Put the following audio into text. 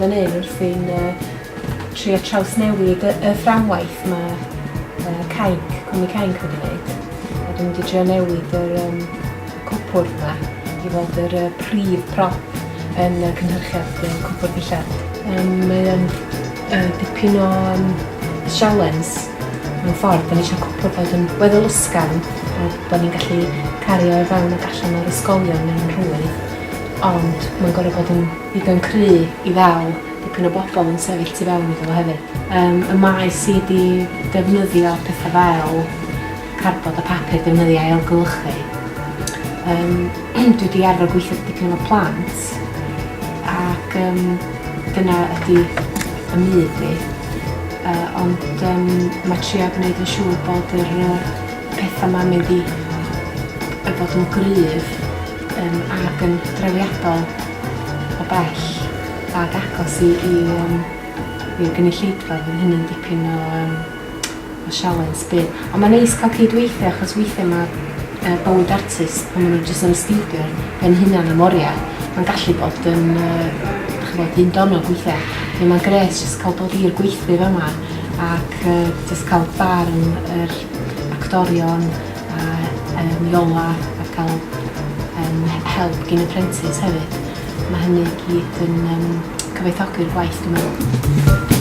yn fan hyn wrthi'n trio trawsnewid y y fframwaith ma' Cainc, cwmni Cainc wedi wneud. A dwi'n mynd i drio newid yr yym cwpwrdd 'ma i fod yr yy prif prop yn y cynhyrchiad y cwpwrdd dillad. Yym mae o'n yy dipyn o yym sialens mewn ffordd. 'Dan ni isio cwpwrdd fod yn weddol ysgafn fel bo' ni'n gallu cario i fewn ac allan o'r ysgolion yn rhwydd ond mae'n gor'o' bod yn ddigon cry i ddal dipyn o bobl yn sefyll tu fewn iddo fo hefyd. Yym y maes i 'di defnyddio petha fel cardbord a papur defnyddio i ailgylchu. Yym dwi 'di arfer gweithio dipyn efo plant ac yym dyna ydi 'y myd i. Yy ond yym ma' trio gneud yn siŵr bod yr yy petha 'ma'n mynd i yy fod yn gryf yym ac yn drawiadol o bell ag agos i i yym i'r gynulleidfa fydd hynny'n dipyn o yym o sialens bydd. Ond mae'n neis cael cydweithio achos weithiau mae bywyd artist pan maen nhw jyst yn y stiwdio ar ben hunan am oriau, mae'n gallu bod yn yy dych ch'mod undonog weithiau. Felly mae'n grêt jyst cael dod i'r gweithdy fama ac yy jyst cael barn yr actorion a yym Iola a cael yym help gin y prentis hefyd. Mae hynny i gyd yn yym cyfoethogi'r gwaith dwi'n meddwl.